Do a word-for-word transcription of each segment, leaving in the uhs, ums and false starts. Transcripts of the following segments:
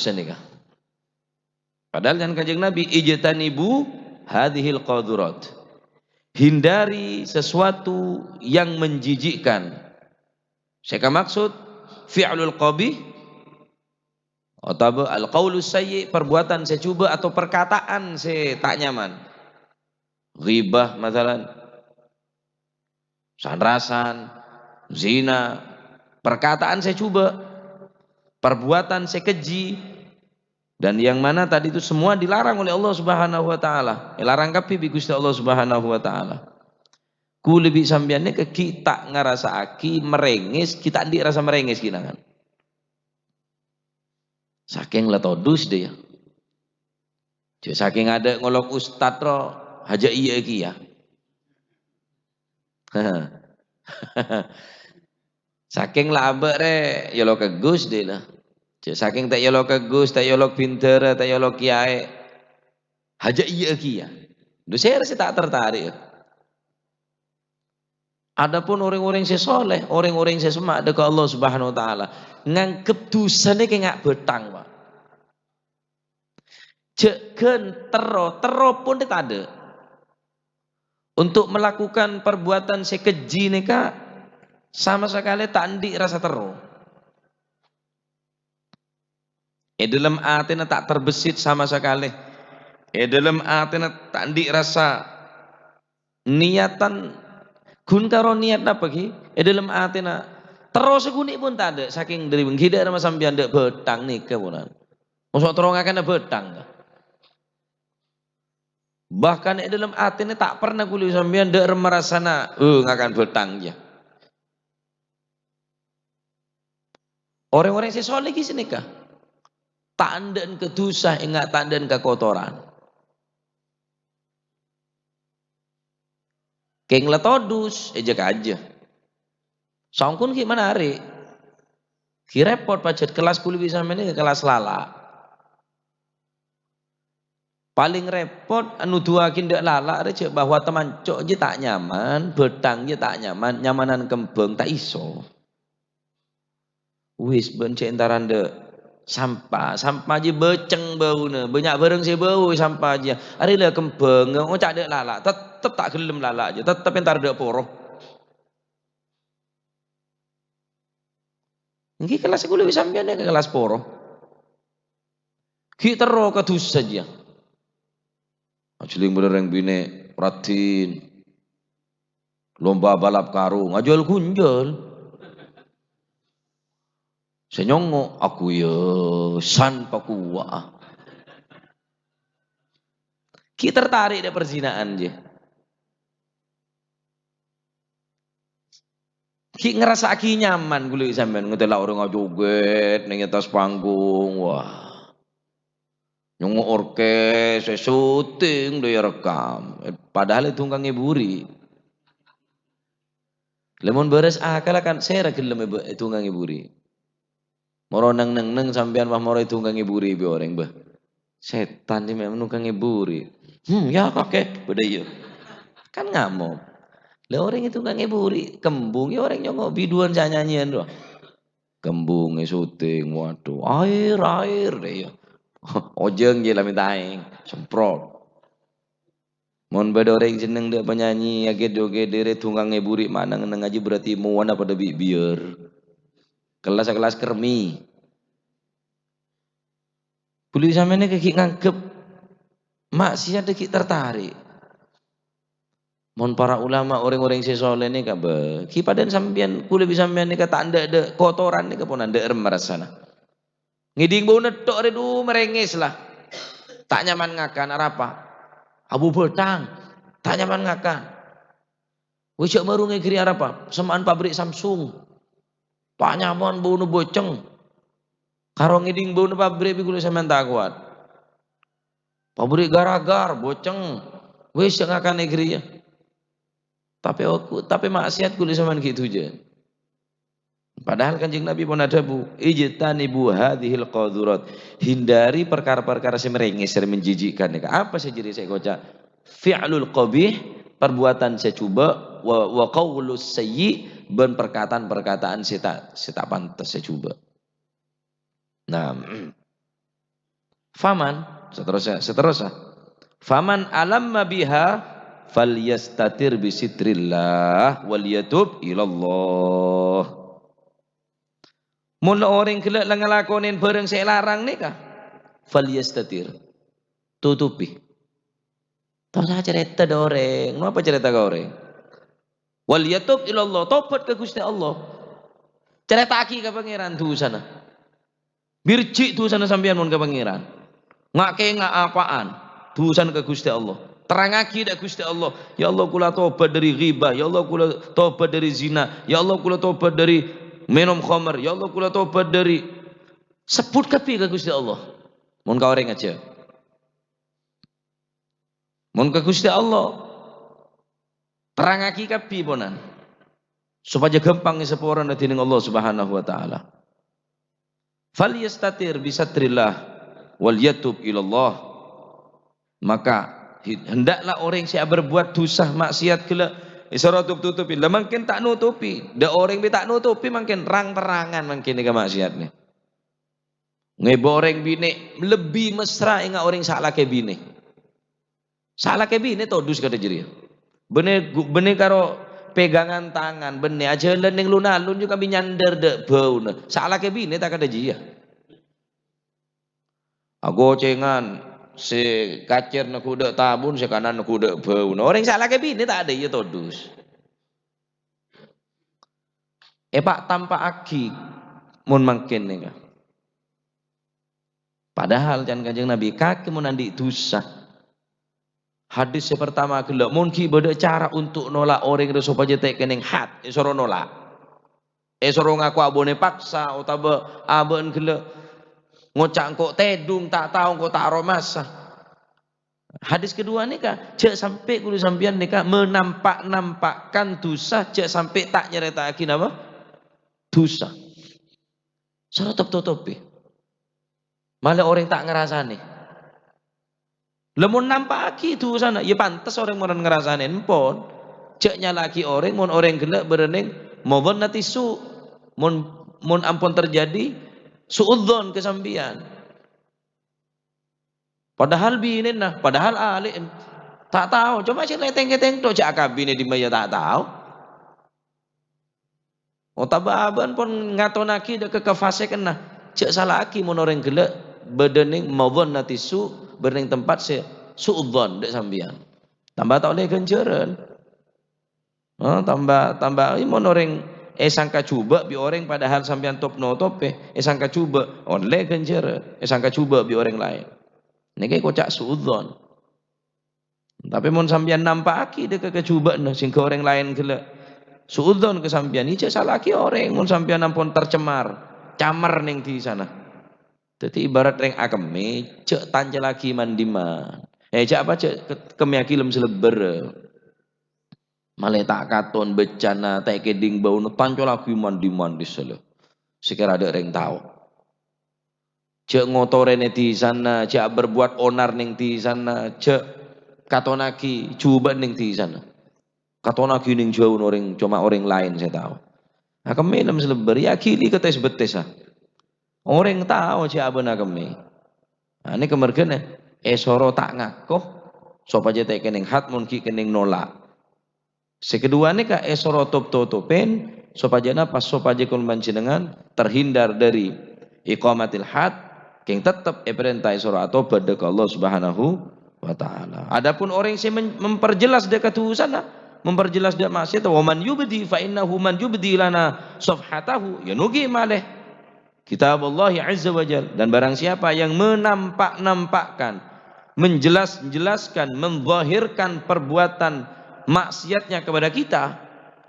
sanèka. Padahal kan Kanjeng Nabi, "Ijtanibu hadzihil qadzurat." Hindari sesuatu yang menjijikkan. Sè kamaksud fi'lul qabih otabâ al-qaulus sayyi', perbuatan sè jhubâ' atau perkataan sè ta' nyaman. Ghibah, masalan. San-rasan, zina, perkataan sè jhubâ', perbuatan sè keji, dan yang mana tadi itu semua dilarang oleh Allah Subhanahu wa Ta'ala. Èlarang kabbhi bi' Ghustè Allah Subhanahu wa Ta'ala. Kulâ bi' sampèyan nèka ghi' ta' ngarasa'aghi marèngès, ghi' ta' andi' rasa marèngès ghi' nangan. Sakèng la todus dâ' iyâ. Jhâ' sakèng adâ' ngolok ustad ro, hajâ' iyâ kèya. Sakèng la abâ' rè, èolok ka Gus dâ' la. Jhâ' sakèng ta' èolok ka Gus, ta' èolok bhindhârâ, ta' èolok kèyaè. Hajâ' iyâ kèya. Dhu sèra sè ta' tertarik. Adapun orèng-orèng sè soleh, orèng-orèng sè semma' dâ' ka Allah Subhanahu wa Ta'ala, nganggep dhusa nèka nga' bhâthang, Pak. Jhâ' ghân terro, terro pon tadâ'. Untuk melakukan perbuatan sè keji nèka sama sakalè ta' andi' rasa terro. È dâlem atèna ta' terbesit sama sakalè. È dâlem atèna ta' andi' rasa niyatan, ghun karo niyat napa ghi? È dâlem atèna terro sakonè' pon tadâ', sakèng dâri benggi dâ' rama sampèyan dâ' bhâthang nèka ponan. Mosok terro ngakana bhâthang, ta? Bahkan è dâlem atèna ta' pernah kulâ sampèyan dâ' rama rassana, "Eh, ngakan bhâthang, yâ." Orèng-orèng sè soleh ghi' sanèka. Ta' endâ'ân ka dhusa, enga' ta' endâ'ân ka kotoran. Kèng la todus, èjâ-kajâ. Songkon ghi' manarè'. Ghi' rèpot pajhât kellas kulâ bi' sampèyan nèka kellas lala'. Palèng rèpot, nuduwaghi endâ' lala' rè jhâ' bahwa tamanco' jiyâ ta' nyaman, bhâthang jiyâ ta' nyaman, nyamanan kembhâng ta' iso. Wis, bân jhâ' entaran dâ' sampa, sampa jiyâ bâceng bâuna, bânnya' bhârâng sè bâu sampa jiyâ. Arè la kembhâng, ngoca' dâ' lala', tettep ta' ghellem lala' jiyâ, tettep entar dâ' poro. Ènggi kellas kulâ bi' sampèyan nèka kellas poro. Ghi' terro ka dhusa jiyâ. Ajhelling bâdâ rèng binè' raddhin. Lomba balap karung, ajhâl-ghunjhâl. Sè nyongngo', aku yâ san pakuwa'a. Ghi' tertarik dâ' perzina'an jiyâ. Ghi' ngarasa'aghi nyaman kulâ sampèyan ngatela orèng ajogèt neng attas panggung. Wah. Nyongngo' orkes, sè syuting, dâ' iyâ rekam. Padahal èdhungkangè buri'. Lè mon bârâs akal kan sèra ghellem èbâ-, èdhungkangè buri'. Moro neng-neng sampèyan pas moro èdhungkangè buri' bi' orèng, bâh. Sètan sè mè' nungkangè buri'. Hmm, ya kakè, bâdâ iyâ. Kan ngamok. Lah orèng èdhungkangè buri', kembung ya orèng nyongngo' biduwân sè anyanyiyân rowa. Kembungè syuting, waduh, aèr, aèr, dâ' iyâ. Ojhâng jiyâ la mènta aèng, semprot. Mon bâdâ orèng senneng dâ' panyanyi, agèt-jogèt, dâri dhungkangè buri' maneng-neng ajiyâ berarti mowana padâ bi' biyâr. Kellas-kellas kermi. Kulâ bi' sampèyan nèka ghi' nganggep maksiat ghi' tertarik. Mon para ulama, orèng-orèng sè soleh nèka, bâ, ghi' padâna sampèyan, kulâ bi' sampèyan nèka ta' endâ'-endâ' kotoran nèka pon endâ' remma rassana. Ngèdhing bâuna tok rè, dhu, marèngès la. Ta' nyaman ngakan, arapa? Abu bhâthang. Ta' nyaman ngakan. Wis jhâ' marungè ghâri' arapa? Semma'an pabrik Samsung. Ta' nyaman bâuna bâceng. Karo ngèdhing bâuna pabrik bi' kulâ sampèyan ta' kowat. Pabrik gar-agar, bâceng. Wis jhâ' ngakan è ghâriyâ. Tapè oku-, tapè maksiat kulâ sampèyan ghi' dhujân. Padahal Kanjeng Nabi pon adhâbu, "Ijtanibu hadzihil qadzurat." Hindari perkara-perkara sè marèngès, sè menjijikkan nèka. Apa sè jârèya sè èkoca'? Fi'lul qabih, perbuatan sè jhubâ', wa, wa qaulus sayyi', bân perkataan-perkataan sè ta', sè ta' pantes sè jhubâ'. Nah, Faman, seterusnya, seterusnya. Faman alamma biha falyastatir bisitrillah wal yatub ilallah. Mon orèng ghellâ' la ngalakonè bhârâng sè èlarang nèka, falyastatir. Tutupi. Ta' osa carèta dâ' orèng. Napa carèta ka orèng? Wal yatub ilallah, tobat ka Ghustè Allah. Carèta'aghi ka Pangèran dhusana. Bherji' dhusana sampèyan mon ka Pangèran. Nga'-kènga' apa'an dhusana ka Ghustè Allah. Terrangaghi dâ' Ghustè Allah, "Ya Allah, kaulâ tobat dâri ghibah. Ya Allah, kaulâ tobat dâri zina. Ya Allah, kaulâ tobat dâri mènom khamar. Ya Allah, kaulâ tobat dâri," sebbhut kabbhi ka Ghustè Allah. Mon ka orèng ajâ. Mon ka Ghustè Allah, terrangaghi kabbhi ponan, sopajâ ghâmpang èsaporana dhinèng Allah Subhanahu wa Ta'ala. "Falyastatir bisatrillah wal yatub ilallah." Maka, hi-, hendaklah orèng sè aberbuat dhusa, maksiat ghellâ', èsoro tub-tutupi. Lah mangkèn ta' nutupi. Dâ' orèng bi' ta' nutupi mangkèn rang-terrangan mangkèn nèka maksiatnya. Ngèbâ orèng binè' lebbi mesra ènga' orèng sè alakè binè'. Sè alakè binè' todus kadhâ' jârèya. Bânnè gu-, bânnè karo pegangan tangan, bânnè ajhâlân neng lun-alun jhughân bi' nyandhâr dâ' bâuna. Sè alakè binè' ta' kadhâ' jiyâ. Agocèngan, sè kacèr neggu' dâ' tabun, sè kanan neggu' dâ' bâuna. Orèng sè alakè binè' ta' adâ' iyâ todus. Èpatampa'aghi mon mangkèn nèka. Padahal can Kanjeng Nabi, kakè mon andi' dhusa. Hadis sè partama ghellâ', mon ghi' bâdâ cara untuk nolak orèng rè sopajâ ta' kennèng had, èsoro nolak. Èsoro ngako abâ'na paksa otabâ abâ'na ghellâ' ngoca' engko' tèdung, ta' tao engko' ta' aromasa. Hadis kedua nèka, jhâ' sampè' kaulâ sampèyan nèka menampak-nampakkan dhusa, jhâ' sampè' ta' nyarèta'aghi napa? Dhusa. Soro totop-totopè. Malè orèng ta' ngarasanè. Lamon nampa'aghi dhusana, ya pantes orèng mon ngarasanè, empon. Jhâ' nyala'aghi orèng, mon orèng ghellâ' bârânnèng madzhannati su'. Mon, mon ampon terjadi su'udzon ka sampèyan. Padahal binèna, padahal alè'na. Ta' tao, coma sè ngètèng-ngètèng tok, jhâ' akabinè dimma ya ta' tao. Otabâ abâ'na pon ngatonaghi dâ' ka kafasekanna. Jhâ' sala'aghi mon orèng ghellâ' bâdânnèng madzhannati su', bârânnèng tempat sè su'udzon dâ' sampèyan. Tamba ta' ollè ghânjhârân. Oh, tamba, tamba, iyâ, mon orèng èsangka jhubâ' bi' orèng padahal sampèyan totop-notopè, èsangka jhubâ', ollè ghânjhârân, èsangka jhubâ' bi' orèng laèn. Nèka èkoca' su'udzon. Tapè mon sampèyan nampa'aghi dâ' ka kajhubâ'na sehingga orèng laèn ghellâ' su'udzon ka sampèyan, iyâ jhâ' sala'aghi orèng mon sampèyan ampon tercemar, camar neng dhisana. Dhâddhi ibarat rèng akemmè, jhâ' tancèlaghi man-dimman. Eh, jhâ' apa, jhâ' ke-, kemmèyaghi lem salebbhâr. Malè ta' katon bâccana, ta' èkèdhing bâuna, tancèlaghi man-dimman dhisella. Sakèra adâ' rèng tao. Jhâ' ngotorè neng dhisana, jhâ' berbuat onar neng dhisana, jhâ' katonaghi jhubâ' neng dhisana. Katonaghi neng jhâu orèng, coma orèng laèn sè tao. Akemmè lem salebbhâr, yâ aghili ka tes-bettessa. Orèng tao jhâ' abâ'na akemmè. Nah, nèka marghâna èsoro ta' ngako, sopajâ ta' kennèng had mon ghi' kennèng nolak. Sè kedua nèka èsoro totop-totopè, sopajâ napa? Sopajâ kaulâ panjhennengngan terhindar dâri iqamatil had, kèng teptep èparènta èsoro atobât dâ' ka Allah Subhanahu wa Ta'ala. Adapun orèng sè men-, memperjelas dâ' ka dhusana, memperjelas dâ' maksiat, "Wa man yubdi fa innahu man yubdi lana safhatahu," yâ nukim alèh Kitaballahi Azza wa Jal. Dan barang siapa yang menampak-nampakkan, menjelas-jelaskan, menzahirkan perbuatan maksiatnya kepada kita,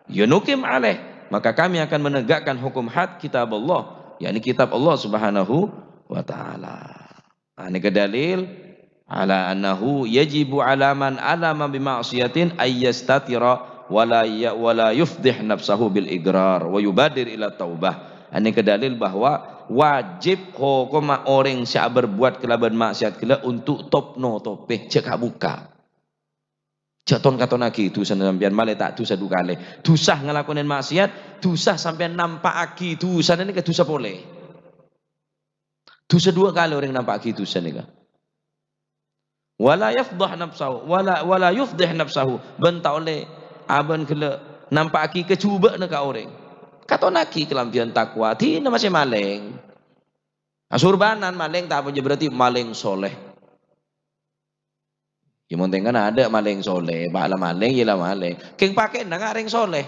yâ nukim alèh, maka kami akan menegakkan hukum had Kitaballah, yakni kitab Allah Subhanahu wa Ta'ala. Nah, nèka dalil, "Ala annahu yajibu ala man alama bi ma'siyatin ay yastatira wa la ya-, wa la yufdih nafsahu bil iqrar wa yubadir ila taubah." Nah, nèka dalil bahwa wajib hokomma orèng sè aberbuat kalabân maksiat ghellâ' untuk totop-notopè, jhâ' ka'-bukka'. Jhâ' ton-katonaghi dhusana sampèyan, malè ta' dhusa du kalè. Dhusa ngalakonè maksiat, dhusa sampèyan nampa'aghi dhusana nèka dhusa polè. Dhusa dua kalè orèng nampa'aghi dhusa nèka. Wala yafdhah nafsahu, wala, wala yufdhih nafsahu, bân ta' ollè abân ghellâ' nampa'aghi kajhubâ'na ka orèng. Katonnaghi kalambhiyân takwa, dina masè malèng. Asurbanan malèng ta' apa jâ berarti malèng soleh. Yâ, mon tèngkana adâ' malèng soleh, pa' la malèng, yâ la malèng. Kèng pakèna nga' rèng soleh.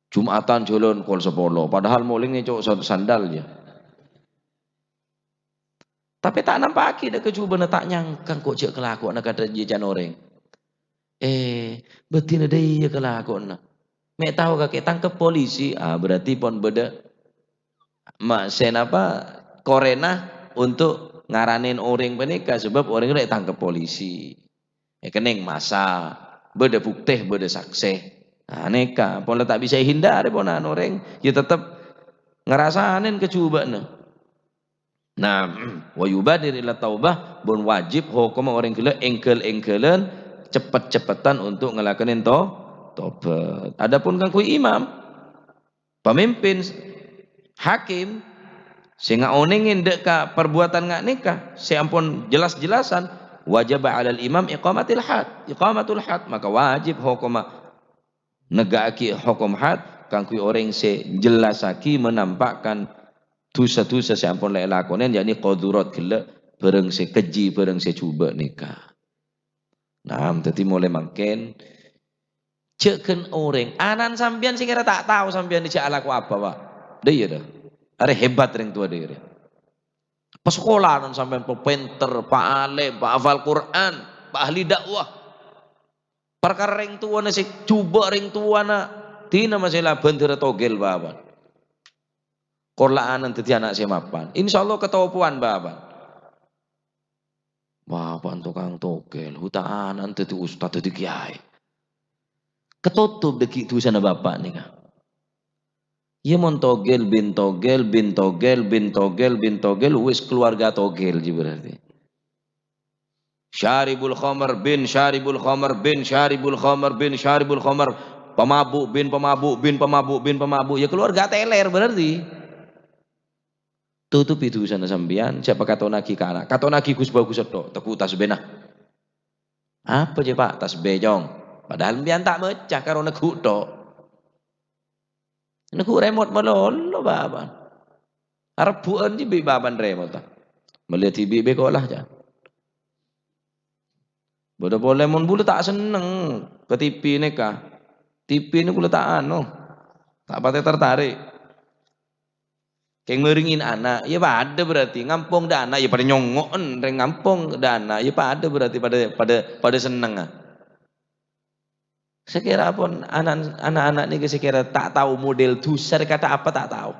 Jum'atan jhâlân kol sapolo, padahal molèngnga co' sa-, sandal, yâ. Tapè ta' nampa'aghi dâ' kajhubâ'na, ta' nyangka engko' jâ' kalakowanna kadhâ' jâ' can orèng. Eh, bâdina dâ' iyâ kalakowanna. Mè' tao kakè tangkep polisi, ah, berarti pon bâdâ ma-, sè napa, korèna untuk ngaranè orèng panèka, sabâb orèng rè' tangkep polisi. Èkennèng masa, bâdâ buktè, bâdâ saksè. Nah, nèka, pon la ta' bisa èhindar, ponan orèng, yâ tettep ngarasanè kajhubâ'na. Nah, wa yubadir ila taubah, bân wajib hokomma orèng ghellâ' èngghâl-èngghâlân, cepet-cepetan untuk ngalakonè to-, tobat. Adapun kaangghuy imam, pamimpin, hakim, sè ngaonèngè dâ' ka parbuwâtan nga' nèka, sè ampon jelas-jelasan, wajaba 'alal imam iqamatil had, iqamatul had, maka wajib hokomma negghâ'aghi hokom had kaangghuy orèng sè jellassaghi menampakkan dhusa-dhusa sè ampon la èlakonè, yakni qadhurat ghellâ', bhârâng sè kejji, bhârâng sè jhubâ' nèka. Nah, dhâddhi molaè mangkèn, jhâ' ghân orèng, ana'na sampèyan sè kèra ta' tao sampèyan jhâ' alako apa, Pa'. Dâ' iyâ, dâ. Arè hebat rèng towa dâ' iyâ, rè. Pasakola ana'na sampèyan, pa' pènter, pa' alèm, pa' hafal Qur'an, pa' ahli dakwah. Parkara rèng towana sè jhubâ' rèng towana, dina masè la bhândhârâ togel, Pa'. Kor la ana'na dhâddhi ana' sè mapan. Insyaallah katopowan, Pa'. Bapa'na tokang togel, hu ta' ana'na dhâddhi ustad, dhâddhi kiyaè. Katotop dhâggi' dhusana bapa' nèka. Iyâ mon togel, bin togel, bin togel, bin togel, bin togel, wis keluarga togel jiyâ berarti. Syaribul khamar, bin syaribul khamar, bin syaribul khamar, bin syaribul khamar. Pemabuk, bin pemabuk, bin pemabuk, bin pemabuk. Iyâ keluarga teler berarti. Tutupi dhusana sampèyan, jhâ' pakatonnaghi ka ana'. Katonnaghi ghus-bhâghus tok, tegghu' tasbina. Apa jiyâ, Pa'? Tasbih, Cong. Padahal sampèyan ta' maca, karo negghu' tok. Negghu' remot malolo, Bapa'. Arebbhu'ân jiyâ bi' Bapa' remot, ta? Mellè dhibi' bhâi kola, ca. Bâdâ polè mon bulâ ta' senneng ka T V nèka. T V nèko bulâ ta' anu, ta' patè tertarik. Kèng mèrèngè ana', iyâ padâ berarti. Ngampong dâ' ana', iyâ padâ nyongngo'en. Rèng ngampong dâ' ana', iyâ padâ berarti padâ, padâ, padâ sennengnga. Sakèra pon ana', ana'-ana' nèka sakèra ta' tao model dhusa rè kata apa ta' tao.